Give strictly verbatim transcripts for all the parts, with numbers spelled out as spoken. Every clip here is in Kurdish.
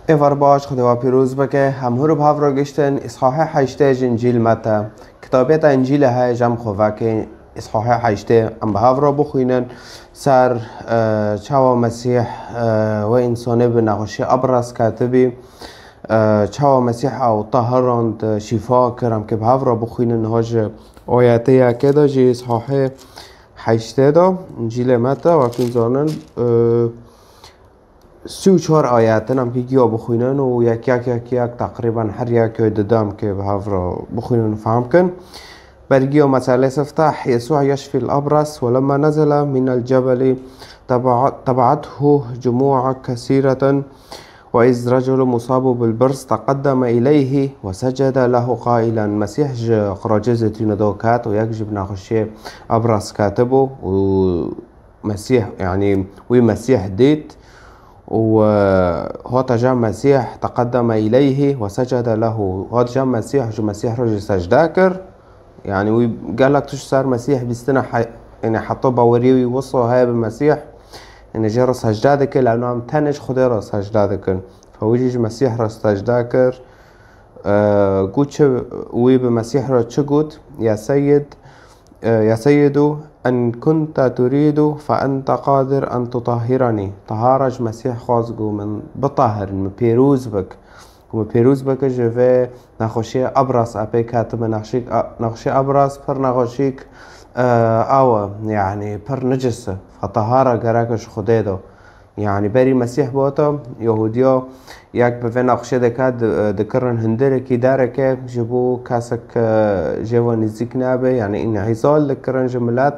Êvar baş, Xwedê we pîroz bike. Em hûr bi hev re giştin, îshahê heştê ji Încîl Mete. Kitabê te Încîlê heye, ji em xwe vekê îshahê heştê em bi hev re bixwînin. Ser, e, çawa Mesîh, e, wê însanê bi nexweşî ebras ketibî, e, çawa Mesîh ew tahirand, e, şîfa kir, em kê bi hev re bixwînin. Niha ji ayetê yekê de jî îshahê heştê de Încîlê Mete, wekî zanin, e, sî û çar ayet in, em kê giya bixwînin û yek yek, yek yek, teqrîben her yek wê dide em kê bi hev re bixwînin û fehm kin. Bergiya meselê siftah, يسوع يشفي الأبرص، ولما نزل من الجبل تبع-، تبعته جموع كثيرة، وإذ رجل مصاب بالبرص تقدم إليه وسجد له قائلا. Mesîh ji qiracê zeytûnê de ket û yek ji bi nexweşiyê ebras ketibû û Mesîh, yanî wî Mesîh dît û, e, hate cem Mesîh, تقدم إليه وسجد له. Hat cem Mesîh, ji Mesîh re jî secde kir. Yanî wî gelek tişt ser Mesîh bîstine he-, yanî heta baweriyê wî wisa heye bi Mesîh. Yanî jê re secde dike, lewna em tenê ji Xwedê re secde dikin. Fe wî jî ji Mesîh re secde kir. E, got çi, wî bi Mesîh re çi got? يا سيد، e, يا سيد، إن كنت تريد فأنت قادر أن تطهرني. Tahara ji Mesîh xwest, got, min bitahir, min pêroz bik. Got, min pêroz bike ji vê nexweşiyê ebras, ez pê ketime. Nexşîk-, a-, nexweşiyê ebras pir nexweşîk, e, ew e, yanî pir nicis e. Fe tahara gerek e ji Xwedê de. Yanî berî Mesîh bihata Yehudiya, yek bi vê nexşê dike, di-, dikirin hundirekî, dereke ji bo kesek, e, jê ve nêzîk nebe, yanî înîzal dikirin ji milet.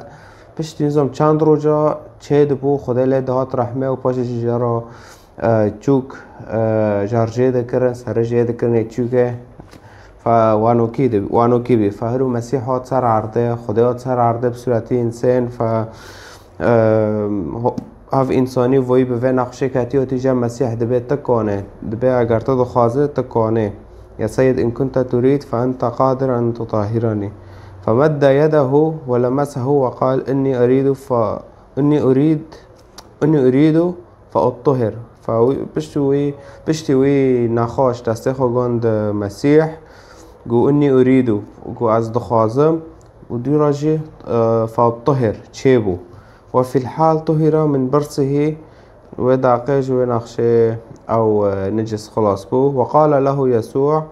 Piştî nizam çend roja çê dibû, Xwedê lê dihat rehmê û paşê jî jê re, e, çûk, e, jar jê dikirin, serê jê dikirin ê çûkê. Fe wanokî di-, wanokî bî. Fe hiro Mesîh hat ser erdê, Xwedê hat ser erdê bi sûretî însên, fe, e, ho-, ev însanî voyî bi vê nexşê ketî, hatî cem Mesîh, dibê tu kanê, dibê eger tu dixwazî, tu kanê. يا سيد إن كنت تريد فأنت قادر أن تطهرني. فمد يده ولمسه وقال إني أريد ف-، إني أريد، إني أريد فأطهر. Fe wî, piştî wî, piştî wî nexweş destê xwe gond Mesîh, got, إني أريد, got, ez dixwazim, û dû re jî, e, فأطهر, çêbû. وفي الحال طهر من برصه, wê deqê ji wê nexşê ew, e, nicis xilas bû. وقال له يسوع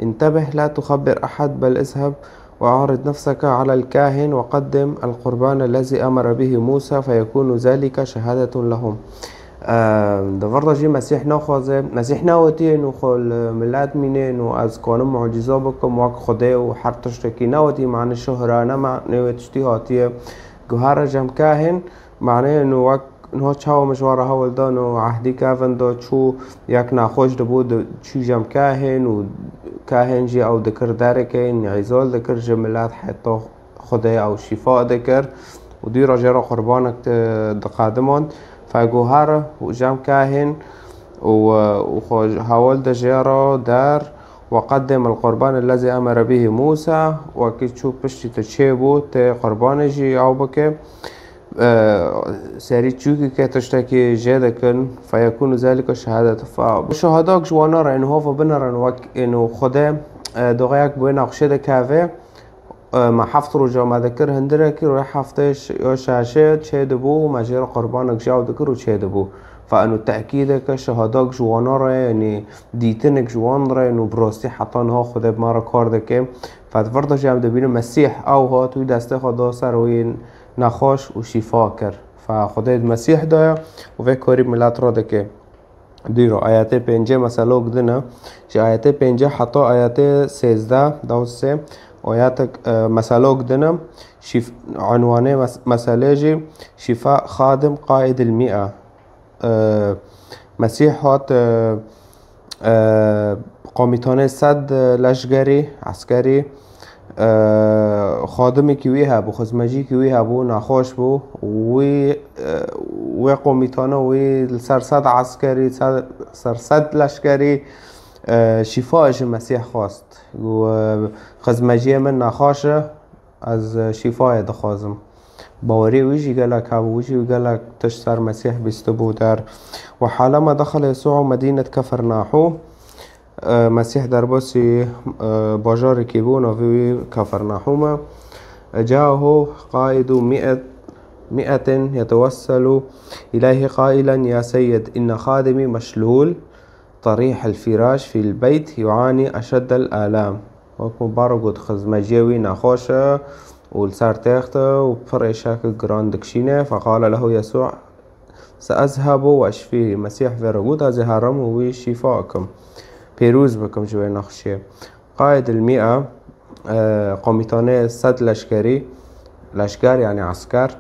انتبه لا تخبر أحد بل اذهب وأعرض نفسك على الكاهن وقدم القربان الذي أمر به موسى فيكون ذلك شهادة لهم. Em, di vir de jî Mesîh naxwaze, Mesîh newetiyê û xwe li milet mînên û ez kanim mucîza bikim wek Xwedê û her tiştekî newetî, mane şuhra, ne mane wê tiştî hatiye. Guhara cem kahên, mane û wek niha çawa min ji we re hewl dan û ehdî kevin da, çû yek nexweş dibû, di-, çû cem kahên û kahên jî ew dikir derekê, înîzal dikir ji milet heta Xwedê ew şîfa dikir û dû re jê re qurbanek di-, diqedimand. Fe got, here û cem kahên û, û xwe hewl de jê re der, وقدم القربان الذي أمر به موسى, wekî çû piştî tu çêbû, tê qurbanê jî ew bike. E, serî çûkî ke tiştekî jê dikin, فيكون ذلك شهادة. Fe şehadak ji wana re, êno hova binerin wek êno Xwedê, e, doxeyek bi wê nexşê dikeve. E, me heft roja me dikir hundirekî, rojê heftê ş-, ya şeşê çê dibû, me jê re qurbanek ji ew dikir û çê dibû. Fe êno tekîdeke, şehadak ji wana re, yanî dîtinek ji wan re, êno bi rastî heta niha Xwedê bi me re kar dike. Fe di vir de jî em dibînin Mesîh ew hat, wî destê xwe da ser wî nexweş û şîfa kir. Fe Xwedê di Mesîh de ye û vê karî milet re dike. Dîro, ayetê pêncê meselok din e. Ji ayetê pêncê heta ayetê sêzdeh, dawet sê, ayetek, e, meselok din e. Şîf-, unwanê mes-, meselê jî şîfa xadim qaîdil mîe. E, Mesîh hat, e, e, komîtanê sed leşgerî, eskerî, e, xadimekî wî hebû, xizmecîkî wî hebû, nexweş bû. Wî, e, wê komîtana wî li ser sed eskerî, ser, ser sed leşkerî, e, şîfa ji Mesîh xwest. Got, e, xizmeciyê min nexweş e, ez, e, şîfayê dixwazim. Baweriyê wî jî gelek hebû, wî jî gelek tişt ser Mesîh bîstibû der. وحالما دخل يسوع مدينة كفرناحوم، e, Mesîh derbasî, e, bajarekî bû, navê wî Kafernahûm e. جاءه قائد مئة، مئة يتوسل إليه قائلا: يا سيد، إن خادمي مشلول طريح الفراش في البيت يعاني أشد الآلام. Wek min baro got, xizmeciyê wî nexweş e û li ser text e û pir êşek giran dikişîne. فقال له يسوع: سأذهب وأشفيه. Mesîh vê re got, ez ê herim û wî şîfa bikim, pêrûz bikim ji wê nexweşiyê. قائد المئة, e, komutanê sed leşkerî, leşker yani esker: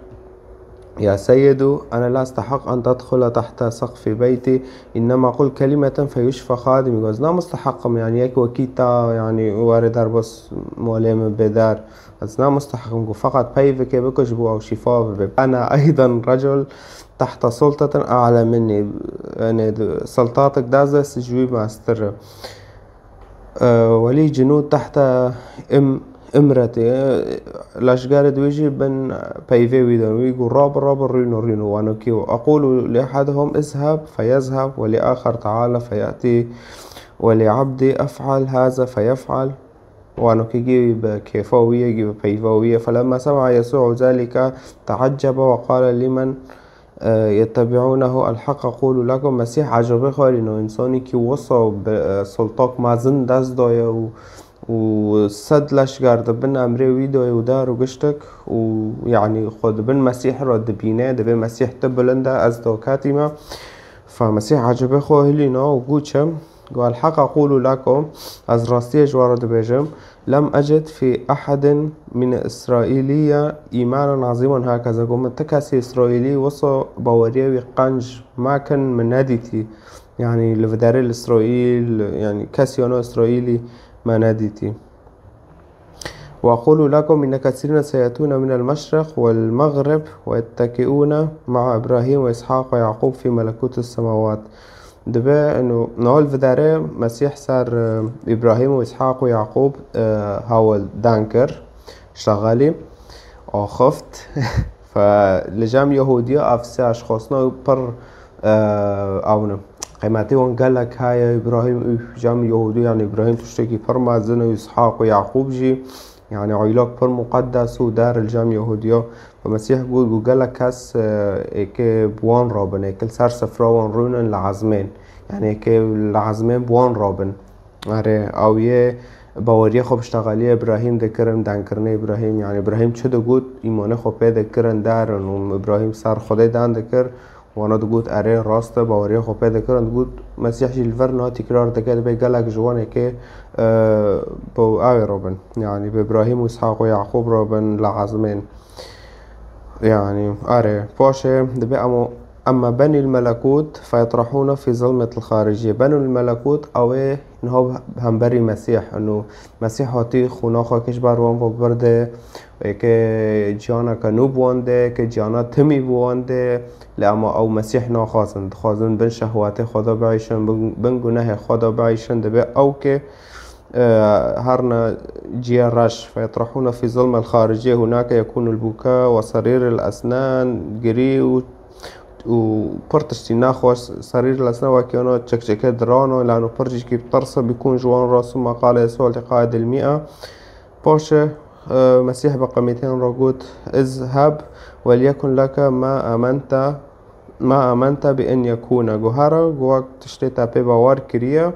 يا سيد، أنا لا أستحق أن تدخل تحت سقف بيتي، إنما قل كلمة فيشفى خادمي. Ez ne musteheq im, yani yek wekî te, yani were derbas malê min bê der. Ez ne musteheq im, got, feqet peyvekê bike ji bo ew şîfa bibe. أنا أيضا رجل تحت سلطة أعلى مني. Yani sultatek dest de ji wî mestir e. E, ولي جنود تحت إم-، إمرتي. Leşgerê di wî jî bin peyvê wî de. Wî got, rabin, rabin, rûno, rûno, wano kî. أقول لأحدهم: اذهب، فيذهب، ولآخر: تعال، فيأتي، ولعبدي: افعل هذا، فيفعل. Wano kî gî bi kêfa wî ye, gî bi peyva wî ye. فلما سمع يسوع ذلك تعجب وقال لمن يتبعونه: الحق أقول لكم. Mesîh ecabê xwe lîno, însanî kî wisa bi, e, sultak mezin dest daye û, û sed leşger di bin emrê wî daye û der û giştik û, yani, xwe di bin Mesîh re dibîne, dibê Mesîh tu bilind e, ez daketî me. Fe Mesîh ecabê xwe hilîna û got çi? Got, الحق أقول لكم, ez rastiyê ji we re dibêjim, لم أجد في أحد من إسرائيلية إيمانا عظيما هكذا. Got, min ti kesî Îsraîlî wisa baweriya wî qenc mekin min nedîtî. Yani li viderê li Îsraîl, yani kesî yana Îsraîlî me nedîtî. وأقول لكم إن كثيرين سيأتون من المشرق والمغرب ويتكئون مع إبراهيم وإسحاق ويعقوب في ملكوت السماوات. Dibe, ino, niha li viderê Mesîh ser, e, Îbrahîm û Îshaq û Yaqûb, e, hewil dan kir, ştexelî, axift. Fe li cem Yehûdiya ev sê eşxasna pir, e, ew ne. Qîmetê wan gelek heye, Îbrahîm û cem Yehûdiya, yani Îbrahîm tiştekî pir mezin û Îshaq û Yaqûb jî. Yani aîlak pir muqeddes û der li cem Yehûdiya. Ve Mesîh got, got gelek kes, e, êkê bi wan rabin, êkê li ser sifra wan rûnin li ezmên. Yani êkê li ezmên bi wan rabin. Erê, ew yê baweriyê xwe bi ştexeliyê Îbrahîm dikirin, dankirinê Îbrahîm. Yani Îbrahîm çi digot, îmanê xwe pê dikirin, derin û Îbrahîm ser Xwedê dan dikir. Wana digot, erê, rast e, baweriya xwe pê dikirin. Digot, Mesîh jî li vir niha tîkrar dike, dibê gelek ji wan êkê, e, bi ew ê re bin. Yani bi Îbrahîm û Îshaq û Yaqûb re bin li ezmên. Yani, erê, paşê dibê emo, أما بني الملكوت فيطرحون في ظلمة الخارجية. Benul Melekût, ew ê niha hemberî Mesîh, ino Mesîh hatî xûna xwe kir ji ber wan ve birde, êkê ciyaneke nû bi wan de, êkê ciyana timî bi wan de, lê ema ew Mesîh naxwazin, dixwazin bin şehwatê xwe de bieyşin, bin, bin gunehê xwe de bieyşin, dibê ew kê, e, herine ciyê reş. فيطرحون في ظلمة الخارجية، هناك يكون البكاء وصرير الأسنان، girî û û pir tiştî nexweş, serîr lesne wekî wana çekçeke dirano, lano pir jî kî bi tirse bikûn ji wan re. ثم قال يسوع لقائد المئة. Paşê, e, Mesîh bi qemetên re got, اذهب وليكن لك ما آمنت، ما آمنت بأن يكون. Got here, got wek tiştê te pê bawer kiriye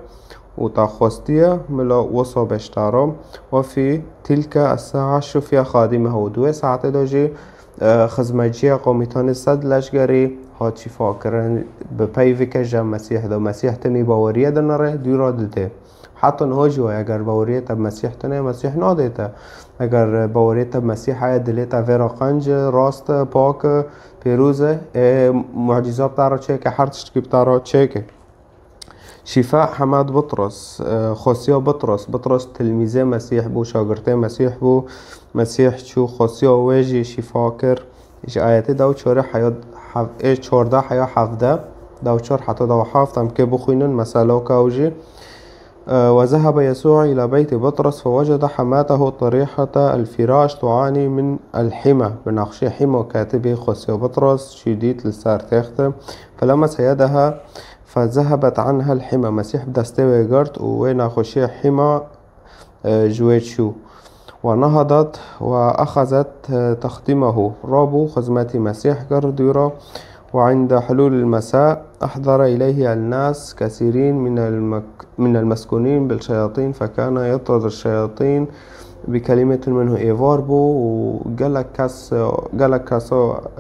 û te xwestiye, mila wisa beşdara. وفي تلك الساعة شفي خادمه. Û di wê saetê de jî, e, xizmetçiya komîtanê sed leşgerî hat şîfakirin, bi peyvike ji Mesîh de. Mesîh timî baweriyê dinire, dû re didê. Heta niha jî wayê, eger baweriyê te bi Mesîh tune, Mesîh nadê te. Eger baweriyê te bi Mesîh heye, dilê te vê re qenc e, rast e, pak e, pêroz e, ê mucîza bi te re çêke, her tiştekî bi te re çêke. شفاء حماد بطرس، e, xwestiya Bitros. Bitros tilmîzê Mesîh bû, şagirtê Mesîh bû. Mesîh çû xwestiya wê jî şîfa kir. Ji ayetê dew çarê heya hev-, ê çardeh heya hevdeh, dew çar heta dew heft em kê bixwînin, mesela ka ew jî. آه، وذهب يسوع إلى بيت بطرس فوجد حماته طريحة الفراش تعاني من الحمى. Bi nexşê hîma ketibê xwestiya Bitros jî dît li ser texte. فلمس يدها فذهبت عنها الحمى. Mesîh bi destê wê girt û wê nexweşiya hîma, e, ji wê çû. ونهضت وأخذت تخدمه. Rabû xizmetî Mesîh kir dû re. وعند حلول المساء أحضر إليه الناس كثيرين من المك-، من المسكونين بالشياطين، فكان يطرد الشياطين بكلمة منه. Êvar bû û gelek kes, gelek kesa,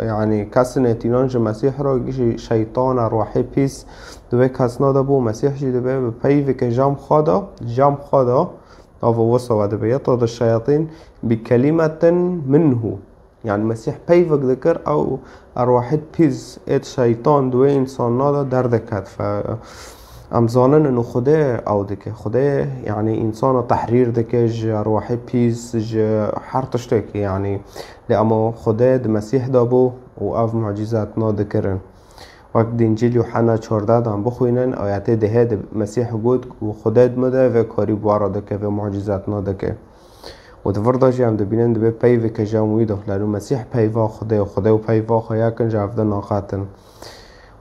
yanî kesên tînan ji Mesîh re, gişî şeytan, erwahê pîs, di wê kesna de bû. Mesîh jî dibe bi peyveke cem xwe de, cem xwe de, nava wisa we dibe, يطرد الشياطين بكلمة منه. Yanî Mesîh peyvek dikir, ew erwahêt pîs êt şeytan di wê însana de derdeket. Fe-, em zanin inu Xwedê ew dike. Xwedê, yanî, însana tehrîr dike ji erwahê pîs, ji her tiştekî, yanî. Lê ema Xwedê di Mesîh de bû û ev mucîzatna dikirin. Wek di Încîl Yuhanna çardeh de em bixwînin, ayetê dehê de Mesîh got, û Xwedê di min de vê karî bi we re dike, vê mucîzatna dike. Û di vir de jî em dibînin, divê peyveke ji em wî de. Lano Mesîh peyva Xwedê û Xwedê û peyva xwe yek in, ji hev de naqetin.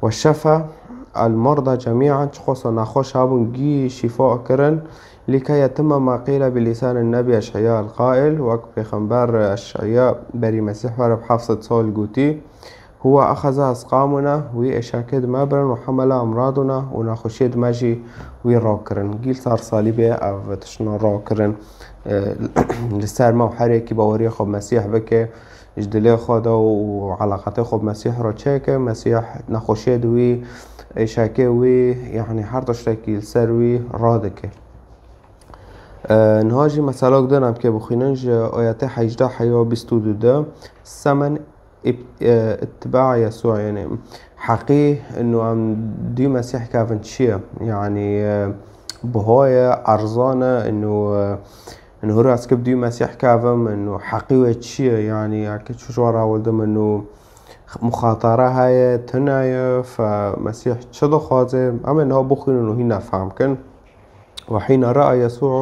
وشفى المرضى جميعا، çiqasa nexweş hebûn, gî şîfa kirin. لكي يتم ما قيل بلسان النبي أشعياء القائل، wek pêxember Eş'eya berî Mesîh were bi heft sed sal gotî. هو أخذ أسقامنا، wî êşakê di me birin, وحمل أمراضنا، û nexweşiyê di me jî wî rakirin. Gî li ser salîbê ev tiştna rakirin, e, li ser me û her yekî baweriyê xwe bi Mesîh bike, ji dilê xwe de û eleqetê xwe bi Mesîh re çêke, Mesîh nexweşiyê di wî, êşakê wî, yanî her tiştekî li ser wî radike. E, niha jî meselok din em kê bixwînin ji ayetê hejdeh heya bîst û du de, semen ib-, e, ittiba Yesû, yanî heqî inu em dû Mesîh kevin çi ye? Yanî, e, buha ye, erzan e, inu, e, inu hûra ez kib dû Mesîh kevim, inu heqî wê çi ye? Yanî, eke çi ji we re ewil dim, inu muxatara heye, tune ye, fe Mesîh çi dixwaze? Em ê niha bixwînin û hîna fehm kin. وحين رأى يسوع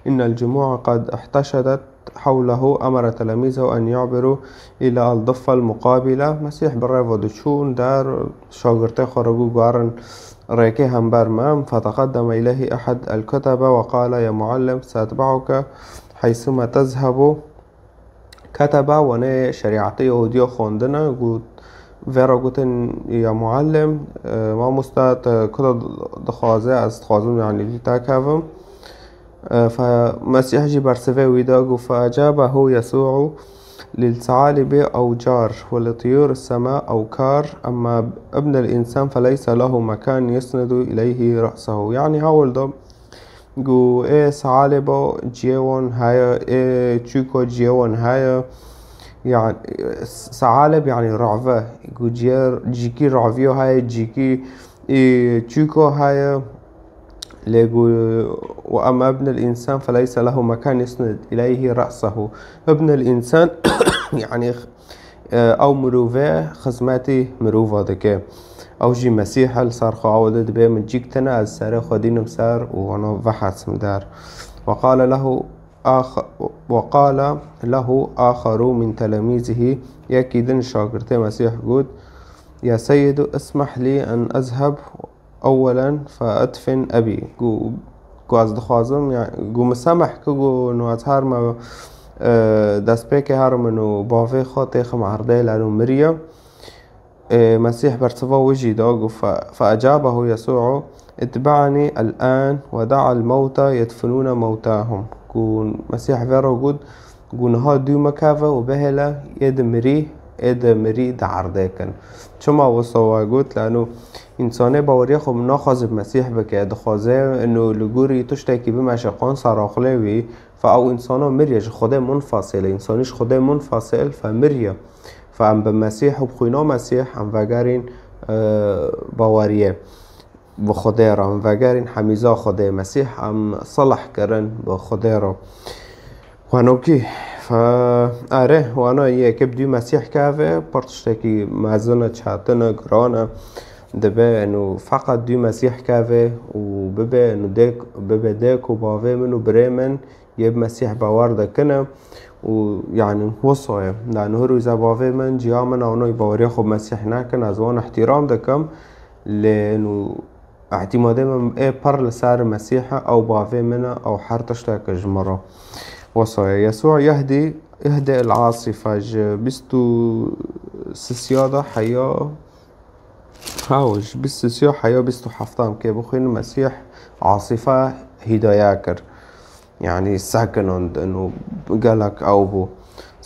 أن الجموع قد احتشدت حوله أمر تلاميذه أن يعبروا إلى الضفة المقابلة. Mesîh bi reva diçûn der, şagirtê xwe re got, guharin rêkê hember me. فتقدم إليه أحد الكتبة وقال: يا معلم، سأتبعك حيثما تذهب. Keteba wanê şerîetê Yahûdiya xwendine, got, vê re gotin, ya muallim, e, mamosta, te ku de dixwaze, ez dixwazim, yanî, dî te kevim. E, fe Mesîh jî bersivê wî da, got, فأجابه يسوع: للثعالب أوجار، ولطيور السماء أوكار، أما ابن الإنسان فليس له مكان يسند إليه رأسه. Yanî, hewil da, Gu ê sealêba ciyê wan heye, ê çûka ciyê wan heye. Yani, sealêb yani rave. Gu ciyê, cîkî raviyo heye, cîkî, ê, çûka heye. Lê gu, وأما ابن الإنسان فليس له مكان يسند إليه رأسه. Ibn el-însan, yani, e, ew mirove xizmetî mirova dike. Ew jî Mesîh e, li ser xwe ew de dibê min cîk tune, ez serê xwe dînim ser û wana vehesim der. وقال له آخ-، وقال له آخر من تلاميذه، yekî din şagirtê Mesîh got, يا سيد، اسمح لي أن أذهب أولا فأدفن أبي. Gu, gu ez dixwazim, ya, gu min semeh ki, gu no ez herme, e, destpêkê herim û bavê xwe têxim erdê, lano miriye. E, Mesîh bersiva wî jî da, gu, fe-, فأجابه يسوع: اتبعني الآن ودع الموتى يدفنون موتاهم. Gu Mesîh vê re got, Gu niha dû me keve û bihêle, ê di mirî, ê di mirî di erdê kin. Çima wisa we got? Lano însanê baweriya xwe naxwaze bi Mesîh bike, dixwaze ino li gorî tiştekî bimeşe qan seraxlê wî, fe ew însana miriye, ji Xwedê munfasil e. Însanî ji Xwedê munfasil, fe miriye. Fe em bi Mesîh û bi xwîna Mesîh em vegerîn, e, baweriyê. Bi Xwedê re em vegerîn, hemîza Xwedê, Mesîh, em silih kirin bi Xwedê re. Wanokî, fe, erê, wana yekê bi dû Mesîh keve, pir tiştekî mezin e, çetin e, giran e. Dibe eno feqet dû Mesîh keve û bibe eno dê, bibe dê ku bavê min û birê min yê bi Mesîh bawer dikine û, yanî, wisa ye. Yanî, hûrûza bavê min, ciya min, ewno baweriya xwe bi Mesîh nakin, ez wan îhtîram dikim, lê eno îtîmadê min ê pir li ser Mesîh e, ew bavê min e, ew her tiştek ji min re. Wisa ye. Yesû yehdî, yehdi el asife, ji bîst û sisiya de heya, Haw, ji bîst û sê heya bîst û heft em kê bixwînin, Mesîh asife hîdaya kir. Yanî sekinand û gelek ew bû.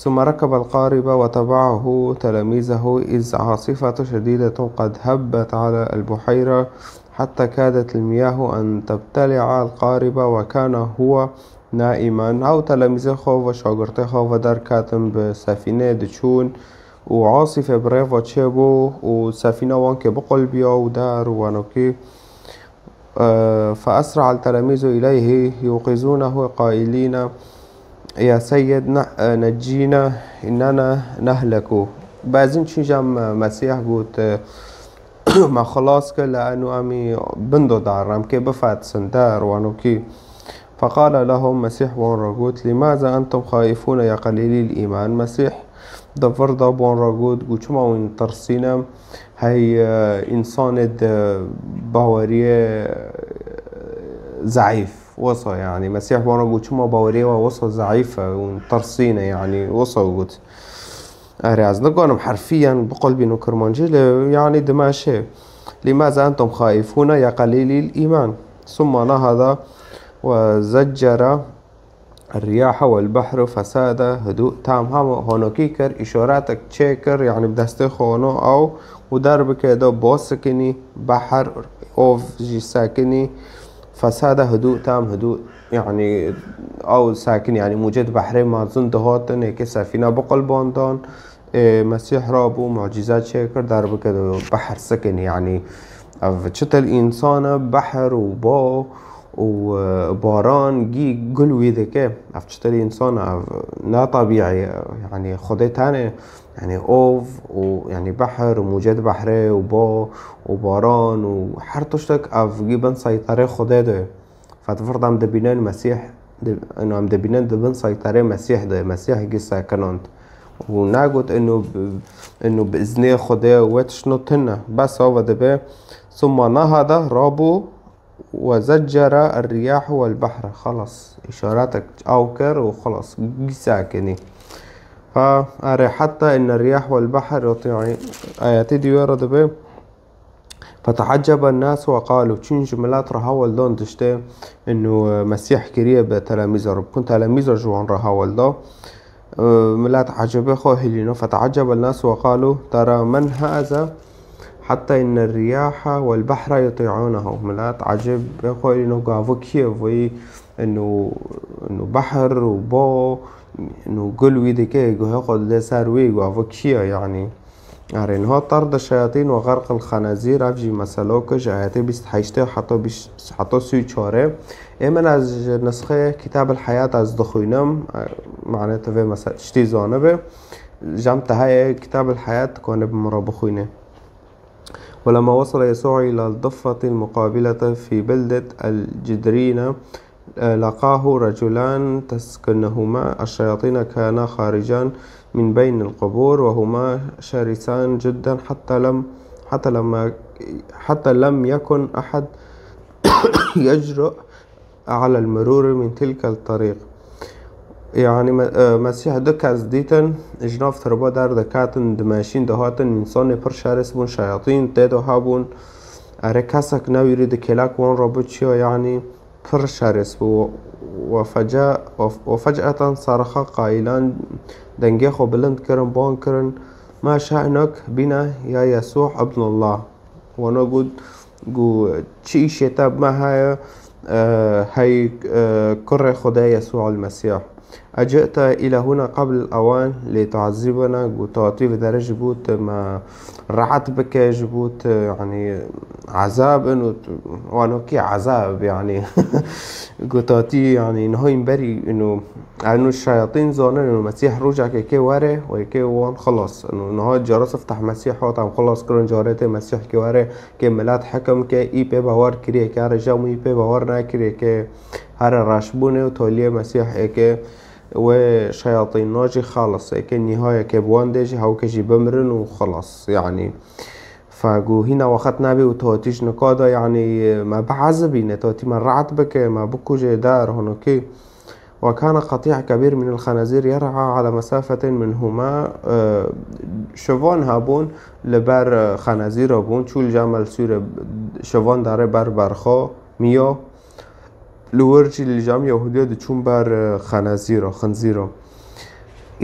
ثم ركب القارب وتبعه تلاميذه إذ عاصفة شديدة قد هبت على البحيرة حتى كادت المياه أن تبتلع القارب وكان هو نائما. Ew telemîzê xwe ve şagirtê xwe ve derketin bi sefîneyê diçûn û asîfê bi rê ve çêbû û sefîne wan kê biqulbiya û der û wanokî. فأسرع التلاميذ إليه يوقظونه قائلين: يا سيد، نجينا، إننا نهلك. Bezîn çûn cem Mesîh got, me xilas kir, li eno em ê bin de darin, em kê bifetisin der wanokî. فقال لهم، Mesîh wan re got, لماذا أنتم خائفون يا قليلي الإيمان؟ Mesîh di vir de wan re got, got, çima hûn tirsî ne, hey, e, însanê di baweriyê zeîf, wisa, yanî, Mesîh wan re got, çima baweriyê we wisa zeîf e, hûn tirsî ne, yanî, wisa got. Erê, ez nikanim herfiyen biqulbînim kirmancî, lê, yanî, dimeşe. لماذا أنتم خائفون يا قليلي الإيمان؟ ثم نهض وزجر الرياح والبحر فصار هدوء تام. Hema honokî kir, îşaretek çê kir, yanî bi destê xwe hona ew û derbikê de bo sekinî, behr, ov jî sekinî. فصار هدوء تام، hidû, yanî ew sekinî, yanî mûcê di behrê mezin dihatin, êkê sefîne biqulbandan. Ê, Mesîh rabû, mucîze çêkir, derbikê de behr sekinî, yanî ev çitil însan e, behr û bo û, e, baran, gî, gul wî dike. Ev çitil însan e, ev ne tebîî ye, yanî Xwedê tenê, yanî ov û, yanî behr û mûcê di behrê û bo û baran û her tiştek ev gî bin seyterê Xwedê de. Fetfirda em dibînin Mesîh, di-, eno em dibînin di bin seyterê Mesîh de, Mesîh gî sekinand. Û negot eno bi, eno bi iznê Xwedê wê tiştno tune. Bes ava dibe, ثم نهض, rabû, وزجر الرياح والبحر. Xelas. Îşaretek ew kir û xelas. Gî sekinî. Fa, erê, حتى إن الرياح والبحر يطيعان. Ayetê dî wê re dibe, فتعجب الناس وقالوا. Çûn ji milet re hewl dan tiştê eno Mesîh kiriye bi telemîza re. Bikun telemîza ji wan re hewl da. E, milet ecebê xwe hilîno. فتعجب الناس وقالوا: ترى من هذا؟ حتى إن الرياح والبحر يطيعونه. Milet ecebê xwe hilîno, gava kî ye vî, eno, eno behr û bo, eno gul wî dike, guhê xwe dide ser wî, gava kî ye, yanî. Erê, niha طرد الشياطين وغرق الخنازير, ev jî meseloke ji ayetê bîst heştê heta bîst, heta sî û çarê. Ê min ez ji nisxê Kitab el Hayat ez dixwînim, e, mane tu vê mese-, tiştî zanibe. Cem te heye Kitab el Hayat, dikane bi min re bixwîne. ولما وصل يسوع إلى الضفة المقابلة في بلدة الجدرينة، لقاه رجلان تسكنهما الشياطين، كانا خارجان من بين القبور وهما شرسان جدا، حتى لم، حتى لما، حتى لم يكن أحد يجرؤ على المرور من تلك الطريق. Yanî me-, e, Mesîh du kes dîtin, ji nav tirba derdiketin, dimeşîn dihatin, însanê pir şerês bûn, şeyatîn tê de hebûn. Erê, kesek newîrî di kêlek wan re biçiya, yanî pir şerês bû. وفجأ-، وف-، وفجأة صرخا قائلا, dengê xwe bilind kirin, bang kirin, ما شأنك بنا يا يسوع ابن الله؟ Wana got, got, çi îşê te bi me heye, e, hey, e, kurê Xwedê Yesû el-Mesîh? أجئت إلى هنا قبل الأوان لتعذبنا؟ Got tu hatî vê derê ji bo tu me rehet bike, ji bo tu, yanî, ezab in û tu, wano kî ezab, yanî. Got tu hatî, yanî, niha hîn berî, ino, eno şeyatîn zanin, ino Mesîh rojekê kê were, wê kê wan xilas. Ino niha cara sifteh Mesîh hat em xilas kirin, carê tê Mesîh kê were, kê milet hekim ke, î pê bawer kiriye ke, rejam î pê bawer nekiriye ke, here reşbûnê û toliyê Mesîh ê ke, wê şeyatîna jî xelas ê ke, nîhayeke bi wan dê jî hewke jî bimirin û xelas, yanî. Fe got hîna wext nabê û tu hatî ji nika de, yanî, me biezibîne, tu hatî me rehet bike, me bikuje der, honokî. وكان قطيع كبير من الخنازير يرعى على مسافة منهما. E, şivan hebûn li ber, e, xenezîra bûn, çû li cem el sûre, şivan darê ber berxo, miyo. Li wir jî li cem Yehûdiya diçûn ber, e, xenezîra, xinzîra.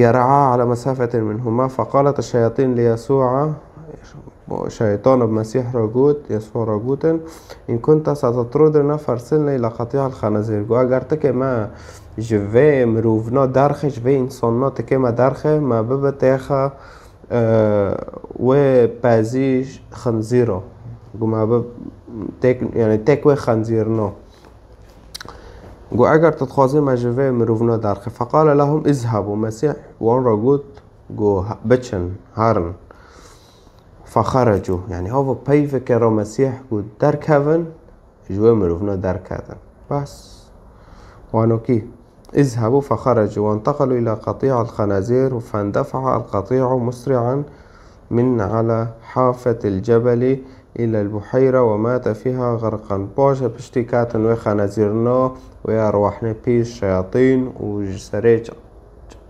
يرعى على مسافة منهما، فقالت الشياطين ليسوع، şeytana bi Mesîh re got, Yesû re gotin, إن كنت ستطردنا فأرسلنا إلى قطيع الخنازير. Got, eger tu kê me ji vê mirovna derxe, ji vê însana tu kê me derxe, me bibe têxa, e, wê pezî xinzîra. Got, me bi têk, yanî têk wê xinzîrna. Got, eger tu dixwazî me ji vê mirovna derxe. فقال لهم اذهبوا. Mesîh wan re got, got, biçin, herin. فخرجوا. Yanî hava peyveke re Mesîh got, derkevin, ji wê mirovna derketin. Bes. Wanokî. اذهبوا فخرجوا وانتقلوا إلى قطيع الخنازير، فاندفع القطيع مسرعا من على حافة الجبل إلى البحيرة ومات فيها غرقا. Paşê piştî ketin wê xenezîrna, wê erwahnê pîs, şeyatîn û ji serê ç-,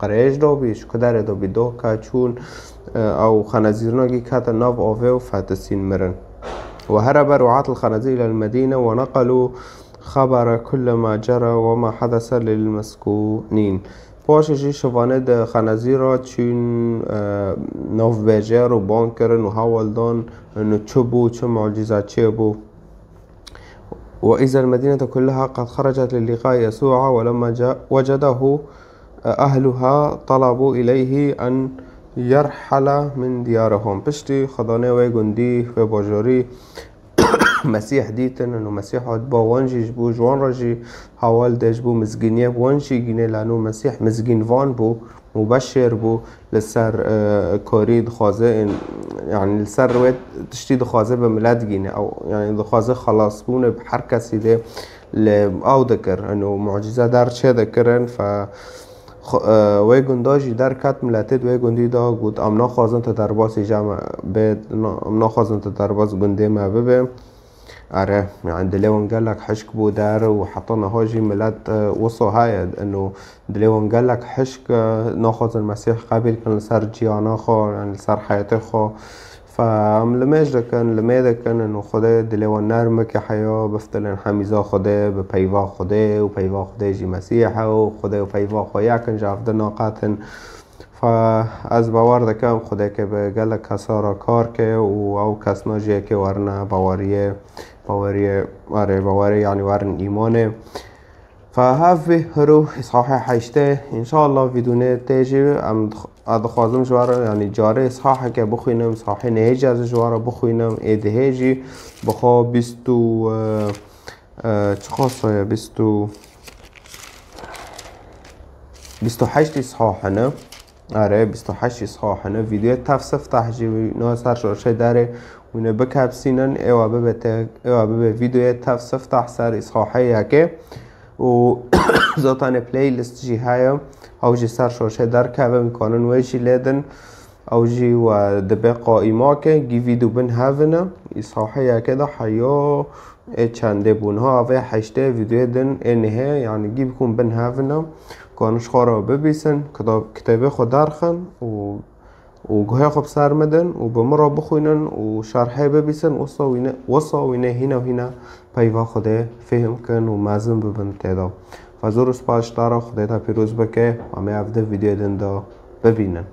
qirêj de bî, ji kuderê de bî, doh ke çûn, e, ew xenezîrna gî ketin nav avê û fetisîn mirin. وهرب رعاة الخنازير إلى المدينة ونقلوا خبر كل ما جرى وما حدث للمسكونين. Paşê jî şivanê di xenezîra çûn, e, navbêjê re û bang kirin û hewl dan, ino çi bû, çi mucîze çêbû. وإذا المدينة كلها قد خرجت للقاء يسوع، ولما جا-، وجده أهلها طلبوا إليه أن يرحل من ديارهم. Piştî xwedanê wê gundî, wê bajarî Mesîh dîtin, û Mesîh hat ba wan jî, ji bo ji wan re jî hewl de, ji bo mizgîniyê bi wan jî gîne, lano Mesîh mizgînvan bû, mubeşir bû, li ser, e, karî dixwaze, yanî li ser wê tiştî dixwaze bi milet gîne. Ew, yanî dixwaze xelasbûnê bi her kesî de li ew dikir. Ino mucîze der çê dikirin, fe Xwe, e, wê gunda jî derket, miletê di wê gundî de got, em naxwazin tu derbasî cem bê, na-, em naxwazin tu derbas gundê me bibe. Are, yani dilê wan gelek hişk bû der û heta niha jî milet, e, wisa heye, ino dilê wan gelek hişk, e, naxwazin Mesîh qebîl kin li ser ciyana xwe, yani li ser heyetê xwe. Fe em limêj dikin, limê dikin, û Xwedê dilê wan nerm bike heya, biftilin hemîza Xwedê, bi peyva Xwedê û peyva Xwedê jî Mesîh e û Xwedê û peyva xwe yek in, ji hev di naqetin. Fe ez bawer dikim Xwedê ke bi gelek kesa re kar ke û ew kesna jî yekê werine baweriyê, baweriyê, erê, bawerê, yanî werin îmanê. Fe hev bî, hiro îshahê heştê. Înşallah vîdûnê tê jî em dix-, ez dixwazim ji we re, yanî carê îshaheke bixwînim, îshahê nehê jî ez ji we re bixwînim, ê dihê jî bi xwe bîst û, e, e, çiqas e, bîst û, bîst û heşt îshah hene. Erê, bîst û heşt îshah hene. Vîdeoyê tev siftah jî wî no ser şaşê derê wîne bikepsînin, êwa bibe te-, êwa bibe vîdeoyê tev siftah ser îshahê yekê. Û zaten playlist jî heye, ew jî ser şaşê derkeve, em kanin wê jî lê din. Ew jî we dibe qaîmake, gî vîdeo bin hevine, îshahê yekê de heyo, ê çendê bû. Niha avê heştê vîdeoyê din ê nihê, yani gî bikûn bin hevine, kanin ji xwe re bibîsin, kitab-, kitêbê xwe derxin û û guhê xwe bi ser min din û bi min re bixwînin û şerhê bibîsin, wisa wîne, wisa wîne hîna hîna peyva Xwedê fêhm kin û mezin bibin tê de. Fe zor û spas ji te re, Xwedê te pîroz bike, em ê ev di vîdeoyê din de bibînin.